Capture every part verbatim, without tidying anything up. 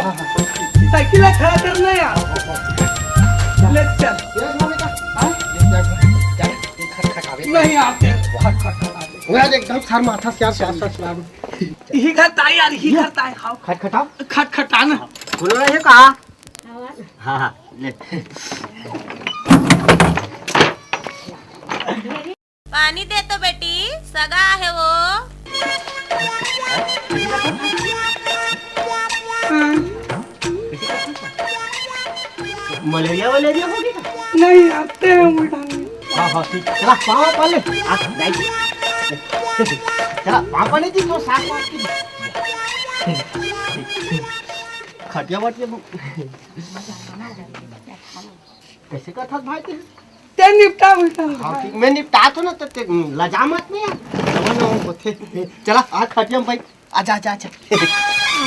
Cycle ला खड़ा करना यार। ले चल। हाँ? नहीं आते। खट, खट, खट आते। एकदम सर माथा से यार, सर, सर, सर। यही घर ताई यार, यही घर ताई, खाओ। खटखटाओ। खटखटा ना। खुलो रहे का? हाँ, हाँ, ले। पानी दे तो बेटी, सगा आहे वो। मलेरिया वलेरिया हो गया? नहीं, आते हैं उल्टा। हाँ, हाँ, ठीक। चला, पाँव पा ले। आ, जाइए। चला, पाँव पा ले जी, तो साथ साथ की। खटिया वटिया। कैसे करथस भाई ते? ते निपटा उल्टा। हाँ, ठीक। मैं निपटा तो ना, ते, ते लजा मत नहीं यार। समझ में होथे। चला, आ खटिया में भाई। आजा, आजा, आजा।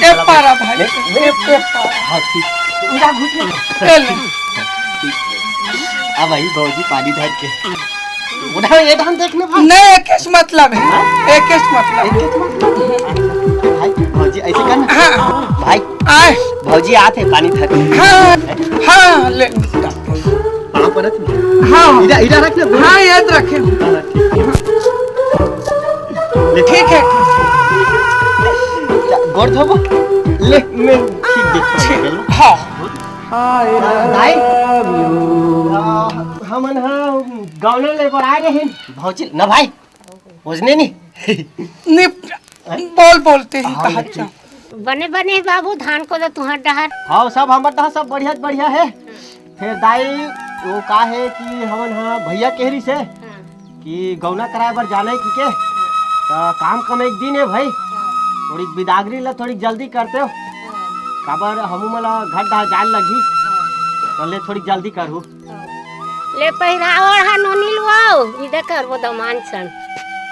ए पारा भाई। मैं, मैं, ए पारा। हाँ, ठीक। उड़ा घुस ले। ए ले। आ भाई, भौजी पानी धर के। उड़ा, ये धान देख ना भाई। नहीं, एकेच मतलब है। हाँ? एकेच मतलब। एकेच मतलब। भाई, भौजी ऐसे कर ना। हाँ। भाई, आए। भौजी आत हे पानी धर के। हाँ, हाँ, ले। पाँव परत हँव। हाँ। इधर, इधर रख ना, गोड़। हाँ, याद रखे। हाँ, ठीक है। ले। ठीक है, ठीक। जा, गोड़ धोबो। ले, मैं ठीक देख पाऊँ, ठीक। चलो। हाँ। दाई, आ, हमन ह गौना ले बर आए रहेन। भौजी, ना भाई, ओजने नी। निप-, बोल, बोलते ही हाँ, कहा ठीक। बने बने बाबू, धान को तो तुहर डहर। हाँ, सब हमर डहर सब बढ़िया बढ़िया है। फिर दाई, वो का है कि हमन ह भैया कह रही से हाँ। कि गौना कराए बर जाना है कि के, हाँ। तो काम कम एक दिन है भाई, हाँ। थोड़ी बिदागरी ला थोड़ी जल्दी करते हो, हाँ। काबर हमू मन ला घर डहर जाए लगही, हाँ। तो ले थोड़ी जल्दी करहू। ले पहिरावड़ हा नोनी लुआओ, विदा करबो दमान सन।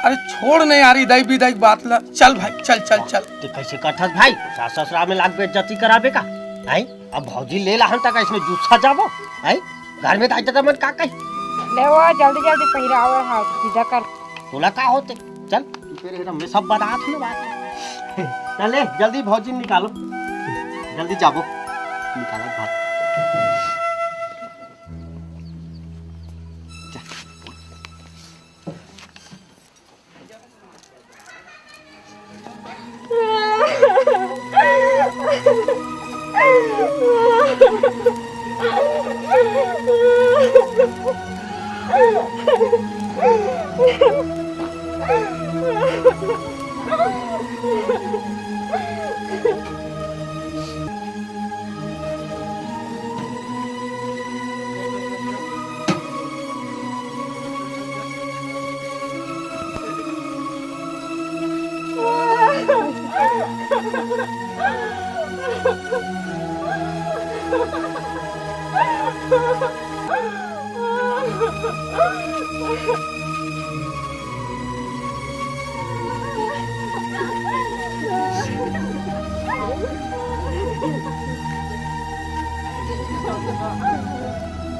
अरे छोड़ नहीं यार, इदाई बिदाई बात ला। चल भाई, चल, चल, चल। ते कैसे कथस भाई? सास ससुरा में लाग बेइज्जती कराबे का? हैं? अब भौजी ले लाहन तक इसमें जुस्सा जाबो? हैं? घर में दाई ददा मन का कही? ले वो जल्दी जल्दी पहिरावड़ हा, विदा कर। तोला का होथे? चल, तू फिर एकदम मैं सब बतात हूँ ना बात। चल ले, जल्दी भौजी निकालो। जल्दी जाबो। निकाला भात।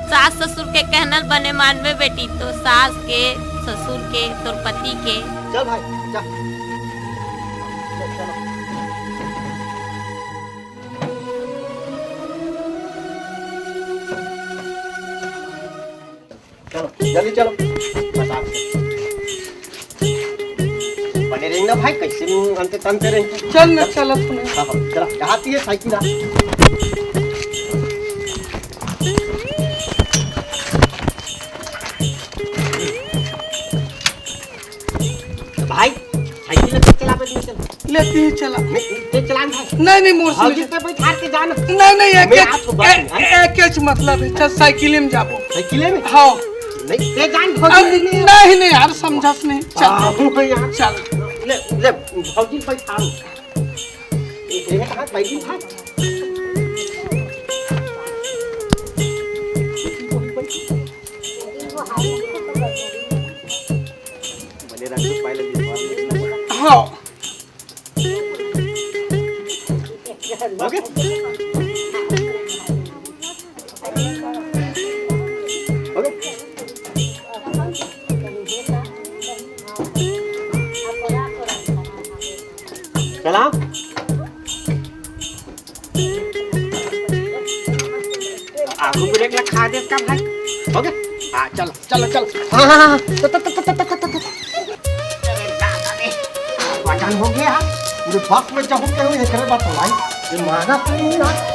सास ससुर के कहना ल बने मानबे बेटी, तो सास के, ससुर के, तोर पति के। चल भाई, चल। चल, चलो। चलो, जल्दी चलो। बता। बने रही ना भाई, कैसे नहीं अंते तंते रही। चल ना, चलत हूँ मैं। हाँ, हाँ, चला, कहाँ थी ये साइकिल आ? भाई, साइकिल में चला, मैं नहीं चला। ले, तू ही चला। मैं, मैं चलान भाई। नहीं, नहीं, मोर से भौजी नहीं। पे बैठार के जाना। नहीं, नहीं, एक, मैं एक, आपको बात एक, नहीं। एक, एक मतलब है। चल, साइकिल में जाबो। साइकिल में? हाँ। नहीं, ते जान भौजी अब नहीं। नहीं, नहीं यार, समझस नहीं। चल। हाँ, वो यार। चल। ले, ले, भौजी बैठार। ये, ये कहाँ बैठी था? बने रख, पहले विश्वास नहीं। हाँ। ओके। ओके। चला। आगू ब्रेक ला खा दे का भाई? हो गया? हाँ, चलो, चलो, चलो। हाँ, हाँ, हाँ, तो, तो, तो। अरे दादा रे, वजन हो गया। पूरे बस में चढ़ के हुई, एकरे बात भाई। ये मारा तो नहीं ना।